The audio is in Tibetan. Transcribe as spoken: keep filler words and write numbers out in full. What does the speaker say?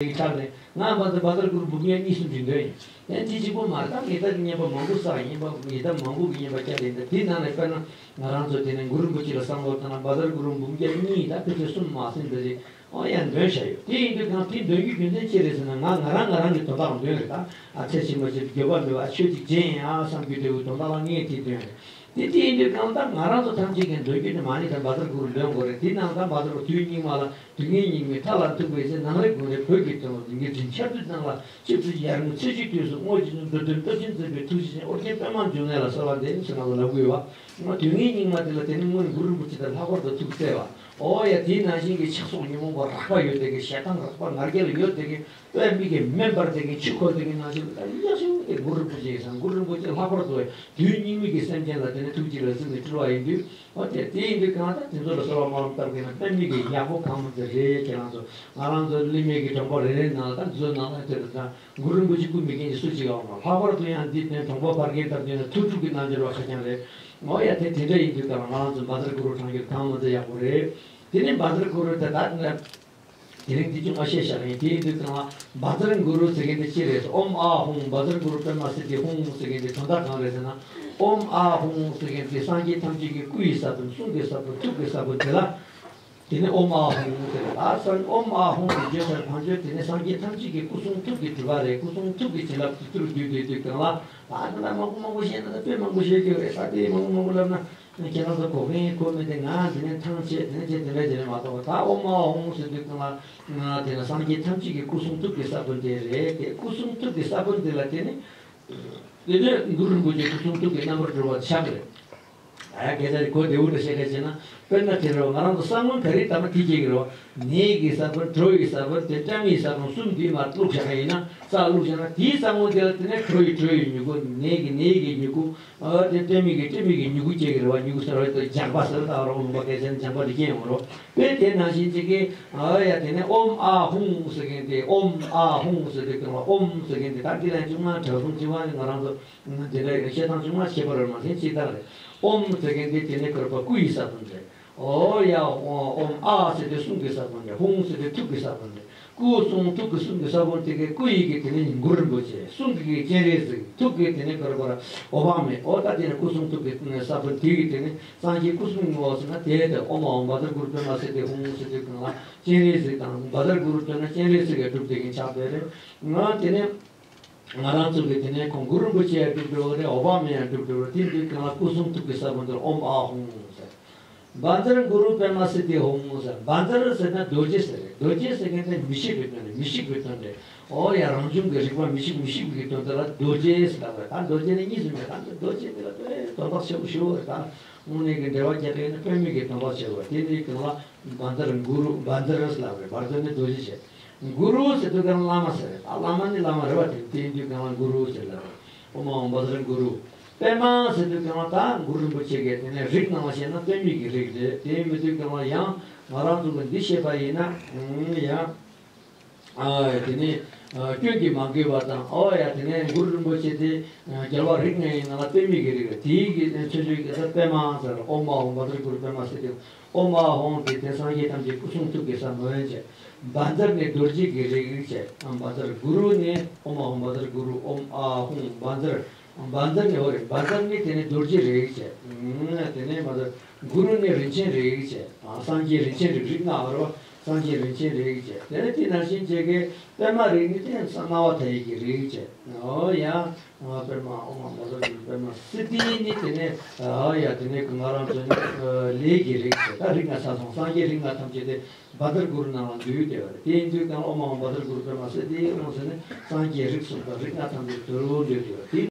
ཡིག་ཆ་ནས་ང་བཛྲ་བཛྲ་གུ་རུ་འབུམ་དབྱངས་གཉིས་གསུམ་ཅིག་འདོན་ཡིན། ཡང་དེ་གཅིག་པོ་མ་རེད། ད་ངས་ད་བརྙན་པ་མང་པོ་བསགས་ཡིན་པ། ཡི་དམ་མང་པོ་གི་བརྙན་པ་བསྐྱལ་ཡིན། ད་དེ་ནང་ནས་དཔེར་ན་ང་རང་ཚོ་དེ་ནས་གུ་རུ་རིན་པོ་ཆེ་ལ་བསམ་བློ་བཏང་ན། བཛྲ་གུ་རུ་འབུམ་དབྱངས་གཉིས་དང་ཕལ་ཆེར་གསུམ་མ་ཟིན་འདི་རེད། ཨོ་ཡང་འདོན་བྱ་ཡོད། དེ་ཡིན་དུས་ཀྱང་དེ་འདོན་རྒྱུ་རྒྱུ་མཚན་ཅི་རེད་ཟེར་ན། ང་ང་རང་ང་རང་གི་དོན་དག་འདོན་རེད། ད་ཨ་ཚེ་ཕྱི་མ་ཕྱི་འགྱོད་པ་མེད་པ། ཨ་ཆོས་ཅིག་བྱེད་ཡིན་ཨ་བསམ་རྒྱུ་དེའི་དོན་དག་ལ་ངས་དེ་འདོན་རེད། དེ་དེ་ཡིན་དུས་ཀྱང་ད་ང་རང་ཚོ་ཐམས་ཅད་ཀྱིས་འདོན་རྒྱུ་དེ་མ་ཎི་དང་བཛྲ་གུ་རུ་འདོན་དགོས་རེད། དེ་ནང་ད་བཛྲ་གུ་རུ་དུས་སྙིགས་མ་ལ། དུས་ངན་སྙིགས་མའི་མཐའ་ལ་ཐུག་པའི་ཚེ། ནང་རེ་དགོང་རེ་བོད་ཀྱི་དོན་ལ། ཉིན་རེ་ཆར་དུས་ནང་ལ། ཆིབས་སུ་ཡར་ངོའི་ཚེས་བཅུའི་དུས་སུ། དངོས་ཀྱི་འགྲོ་དོན་སྟོབས་ཆེན་མཛད་པའི། ཐུགས་རྗེ་ཅན་ཨོ་རྒྱན་པདྨ་འབྱུང་གནས་ལ། གསོལ་བ་འདེབས་ཟེར་ང་ཚོ་ལབ་དགོས་པ། དུས་ངན་སྙིགས་མ་དེ་ལ་དེ་ནི་སྔོན་གུ་རུ་རིན་པོ་ཆེ་དང་ལྷག་པར་དུ་ཐུགས་བརྩེ་བ། ཨོ་ཡ། དེའི་ནང་བཞིན་གྱི་ཕྱག་སོགས་ཉོན་མོངས་པ་རགས་པ་ཡོད་དེ་གི། ཞེ་སྡང་རགས་པ་ང་རྒྱལ་ཡོད་དེ་གི། དཔེ་མི་སྲིད་མེ་འབར་དེ་གི། ཆུ་ཁོལ་དེ་གི་ནང་བཞིན་ལ་ཡག་ཤོས་དེ་གུ་རུ་རིན་པོ་ཆེ་ཡིན་ཙང་། གུ་རུ་རིན་པོ་ཆེ་ལྷག་པར་དུ་དུས་སྙིགས་མའི་གི་སེམས་ཅན་ལ་དེ་ནི་ཐུགས་རྗེ་ལ་གཟིགས་ནས་སྤྲུལ་བ་ཡིན་དུས། ཨོ་དེ་དེ་ཡིན་དུས་གང་ལྟར་དེ་ཚོ་ལ་གསོལ་བ་སྨོན་ལམ་བཏབ་མཁན་ལ་དཔེ་མི་སྲིད་ཡག་པོ་གང་མང་ཙམ་རེད། ཁྱེད་རང་ཚོ་ང་རང་ཚོ་གླིང་མི་གི་གྲོང་པ་རེ་རེ་ནང་ལ། ད་འཛོལ་ནང་ལ་དེ་ལ་ད་གུ་རུ་རིན་པོ་ཆེ་སྐུ་མི་མཁྱེན་གྱི་སུ་གཅིག་ཡོང་མ། ལྷག་པར་དུ་ཡང་འདི་དེ་གྲོང་པ་ཕ་རྒན་ལྟ་བུ་ཡིན་ན་ཐུགས་སྒྲུབ་ཀྱི་རྣལ་འབྱོར་བ་ཁ་རྐྱང་རེད། ཨོ་ཡ། དེ་དེ་འདྲ་ཡིན་དུས་ཀྱང་ང་རང་ཚོ་བཛྲ་གུ་རུ་བགྲང་རྒྱུ་གང་མང་ཙམ་ཡག་པོ་རེད། དེ་ནས་བཛྲ་གུ་རུ་དེ་ད་དེ་རིང་འདི་ཅུང་ཨ་ཤེས་བཞག་ཡིན། དེ་ཡིན་དུས་ཀྱང་བཛྲ་གུ་རུ་ཟེར་མཁན་དེ་ཅི་རེད་ཟེར། ཨོཾ་ཨཱཿཧཱུྃ་བཛྲ་གུ་རུ་པདྨ་སིདྡྷི་ཧཱུྃ་ཟེར་མཁན་དེ་དོན་དག་གང་རེད་ཟེར་ན། ཨོཾ་ཨཱཿཧཱུྃ་ཟེར་མཁན་དེ་སངས་རྒྱས་ཐམས་ཅད་ཀྱི་སྐུ་ཡི་ས་བོན། གསུང་གི་ས་བོན། ཐུགས་ཀྱི་ས་བོན་དེ་ལ། དེ་ནས་ཨོཾ་ཨཱཿཧཱུྃ་ཟེར། ད་སང་ཨོཾ་ཨཱཿཧཱུྃ་དེ་བརྗོད་ཚར། བང་མཛོད་དེ་ནས་སངས་རྒྱས་ཐམས་ཅད་ཀྱི་སྐུ་གསུང་ཐུགས་ཀྱི་སྒྲུབ་པ་རེད། སྐུ་གསུང་ཐུགས་ཀྱི་བྱིན་རླབས་དེ་ཚུར་བརྒྱུད་དེ་དུས་གང་ལ། ད་ད་ལྟ་མང་པོ་མང་པོ་བཤད་ན་ད་དཔེ་མང་པོ་བཤད་རྒྱུ་རེད། ད་དེ་མང་པོ་མང་པོ་ལབ་ན་ཁྱེད་རང་ཚོ་གོ་མཁན་གོ་མེད་དེ། ང་དེ་ནས་ཐང་ཆད་དེ་ནས་ཆད་དེ་འདྲ་བྱས་ནས་མ་གཏོགས། ད་ཨོཾ་ཨཱཿཧཱུྃ་ཟེར་དུས་གང་ལ་ང་དེ་ནས་སངས་རྒྱས་ཐམས་ཅད་ཀྱི་སྐུ་གསུང་ཐུགས་ཀྱི་ས་བོན་དེ་རེད། དེ་སྐུ་གསུང་ཐུགས་ཀྱི་ས་བོན་དེ་ལ་དེ་ནས་དེ་ནས་གུ་རུ་རིན་པོ་ཆེ་སྐུ་གསུང་ཐུགས་ཀྱི་རྣམ་པར་གྲོལ་བ་ཆགས་རེད། ཨ་སྐད་ཆ་གོ་བདེ་བོ་འདྲ་བཤད་ཁ་བྱས་ན། དཔེར་ན་དེ་རེད་བ། ང་རང་ཚོ་ས་བོན་ག་རེ་བཏབ་ན་དེ་སྐྱེ་གི་རེད་བ། ནས་ཀྱི་ས་བོན། གྲོ་ཡི་ས་བོན། དེ་སྤྲང་མིའི་ས་བོན་གསུམ་འདི་མར་བླུགས་བཞག་ཡིན་ན། ས་བླུགས་བཞག་ན་དེའི་ས་བོན་དེ་ལ་དེ་ནས་གྲོ་ཡི་གྲོ་ཡི་མྱུ་གུ། ནས་ཀྱི་ནས་ཀྱི་མྱུ་གུ། ཨ་དེ་སྤྲང་མི་གི་སྤྲང་མི་གི་མྱུ་གུ་སྐྱེ་གི་རེད་བ། མྱུ་གུ་ཟེར་བ་དེ་ལྗགས་པ་ཟེར། ད་རོགས་ལུང་པ་སྐད་ཆ་ནི་ལྗགས་པ་དེ་སྐྱེ་ཡོང་རོགས། དཔེ་དེ་ནང་བཞིན་ཅིག་གི། ཨ་ཡ། དེ་ནས་ཨོཾ་ཨཱཿཧཱུྃ་ཟེར་མཁན་དེ། ཨོཾ་ཨཱཿཧཱུྃ་ཟེར་དུས་གང་ལ་ཨོཾ་ཟེར་མཁན་དེ། ད་འདི་ལན་ཅུང་མ་གྲྭ་གསུམ་ཅིག་བ་ནི་ང་རང་ཚོ་དེ་འདྲ་ཡོད། བཤད་སྟངས་ཅུང་མ་ཤེས་པ་རེད་མ་ཟིན་ཅིག་ད་རེད། ཨོཾ་ཟེར་མཁན་དེ་དེ་ནས་གུ་རུ་པ་སྐུ་ཡི་ས་བོན་རེད། ཨོ་ཡ། ཨོ་ཨོཾ་ཨཱཿ་ཟེར་དེ་གསུང་གི་ས་བོན་རེད། ཧཱུྃ་ཟེར་དེ་ཐུགས་ཀྱི་ས་བོན་རེད། སྐུ་གསུང་ཐུགས་ཀྱི་གསུང་གི་ས་བོན་དེ་གའི་སྐུ་ཡི་གི་དེ་ནས་གུ་རུ་རིན་པོ་ཆེ། གསུང་གི་གི་སྤྱན་རས་གཟིགས། ཐུགས་ཀྱི་དེ་ནས་གུ་རུ་པ་ར་འོད་དཔག་མེད། ཨོ་ད་དེ་ནས་སྐུ་གསུང་ཐུགས་ཀྱི་ས་བོན་དེ་གི་དེ་ནས་སངས་རྒྱས་སྐུ་གསུང་ངོ་ཟེར་ན་དེ་དེ་ཨོཾ་ཨཱཿཧཱུྃ་བཛྲ་གུ་རུ་པདྨ་སིདྡྷི་ཧཱུྃ་ཟེར་དུས་གང་ལ་སྤྱན་རས་གཟིགས་དང་། བཛྲ་གུ་རུ་བཏོན་ན་སྤྱན་རས་གཟིགས་ཀྱིས་སྒྲུབ་དེ་གི་ཆགས་བསྡད་རེད། ང་དེ་ནས་ང་རང་ཚོ་གི་དེ་ནས་ཁོང་གུ་རུ་རིན་པོ་ཆེ་ཡ་སྒྲུབ་འགྲོ་གི་རེད། འོད་དཔག་མེད་ཡ་སྒྲུབ་འགྲོ་གི་རེད། དེ་དུས་གང་ལ་སྐུ་གསུང་ཐུགས་ཀྱི་ས་བོན་དེར་ཨོཾ་ཨཱཿཧཱུྃ་ཟེར། བཛྲ་གུ་རུ་པདྨ་སིདྡྷི་ཧཱུྃ་ཟེར། བཛྲ་ཟེར་ན་རྡོ་རྗེ་ཟེར་རེད། རྡོ་རྗེ་ཟེར་མཁན་དེ་མི་ཤིགས་པའི་དོན་རེད། མི་ཤིགས་པའི་དོན་རེད། ཨོ་ཡ། རང་བྱུང་གི་རིག་པ་མི་ཤིགས། མི་ཤིགས་པའི་དོན་དེ་ལ་རྡོ་རྗེ་ཟེར་ལབ་རེད། ད་རྡོ་རྗེ་ནི་གཉིས་སུ་མེད། ད་རྡོ་རྗེ་དེ་ལ་དཔེ་དོན་དག་ཆེན་པོ་ཞེ་པོ་རེད། ད་དངོས་གནས་ཀྱི་འགྲེལ་བ་རྒྱག་མཁན་ནི་དཔེ་མི་གི་དོན་དག་ཆེ་བ་དེ་ནི་གང་ལ་བཛྲ་གུ་རུ། བཛྲ་ཟེར་ལབ་རེད། བཛྲ་ནི་རྡོ་རྗེ་བྱས། གུ་རུ་ཟེར་དུས་གང་བླ་མ་ཟེར་རེད། ད་བླ་མ་ནི་བླ་མ་རེད་བ། དེ་དེ་ཡིན་དུས་གང་ལ་གུ་རུ་ཟེར་ལབ་རེད། ཨོཾ་ཨཱཿཧཱུྃ་བཛྲ་གུ་རུ། པདྨ་ཟེར་དུས་གང་ལ་ད་གུ་རུ་རིན་པོ་ཆེ་གི་དེ་ནས་རིགས་ནང་ལ་བཤད་ན་པདྨའི་གི་རིགས་རེད། དེ་མི་དུས་གང་ལ་ཡང་ང་རང་ཚོ་གི་འདི་བཤད་པ་ཡིན་ན་ཡང་། ཨ་དེ་ནས་ཨ་སྐྱོན་གྱིས་མ་གོས་པ་དང་། ཨོ་ཡ། དེ་ནས་གུ་རུ་རིན་པོ་ཆེ་དེ་ཨ་རྒྱལ་བ་རིགས་ལྔ་ཡི་ནང་ལ་པདྨའི་གི་རིགས་རེད། དེའི་གི་མཚོན་བྱེད་ཀྱི་ས་པདྨ་ཟེར། ཨོཾ་ཨཱཿཧཱུྃ་བཛྲ་གུ་རུ་པདྨ་སིདྡྷི། ཨོཾ་ཨཱཿཧཱུྃ་དེ་དེ་སངས་རྒྱས་ཐམས་ཅད་སྐུ་གསུང་ཐུགས་ཀྱི་ས་བོན་བྱས། བཛྲ་ནི་རྡོ་རྗེ་གི་རིགས་བྱས། བཛྲ་གུ་རུ་ནི་ཨོཾ་ཨཱཿཧཱུྃ་བཛྲ་གུ་རུ། ཨོཾ་ཨཱཿཧཱུྃ་བཛྲ། བཛྲ་ནི་འོ་རེད། བཛྲ་ནི་དེ་ནི་རྡོ་རྗེ་རིགས་བྱས། དེ་ནས་མ་གུ་རུ་ནི་རིན་ཆེན་རིགས་བྱས། སངས་རྒྱས་རིན་ཆེན་རིགས། རིགས་ལྔ་བར་བ་སངས་རྒྱས་རིན་ཆེན་རིགས་བྱས། དེ་ནས་དེ་ནང་བཞིན་བྱས་ཀྱི་པདྨ་རིགས་ནི་དེ་སྣང་བ་མཐའ་ཡས་ཀྱི་རིགས་བྱས། ཨོ་ཡ། པདྨ་ཨོཾ་ཨཱཿཧཱུྃ་བཛྲ་གུ་རུ་པདྨ་སིདྡྷི་ནི་དེ་ནས་ཨོ་ཡ། དེ་ནས་ང་རང་ཚོ་ནི་ལས་ཀྱི་རིགས་བྱས། ད་རིགས་ལྔ་ཚར་སོང་། སངས་རྒྱས་རིགས་ལྔ་ཐམས་ཅད་དེ་བཛྲ་གུ་རུ་ནང་ལ་འདུས་བསྡད་པ་རེད། དེ་ཡིན་དུས་གང་ཨོཾ་ཨཱཿཧཱུྃ་བཛྲ་གུ་རུ་པདྨ་སིདྡྷི་ཧཱུྃ་ཟེར་ནས་སངས་རྒྱས་རིགས་གསུམ་དང་རིགས་ལྔ་ཐམས་ཅད་དེ་རུ་འདུས་བསྡད་པ་རེད།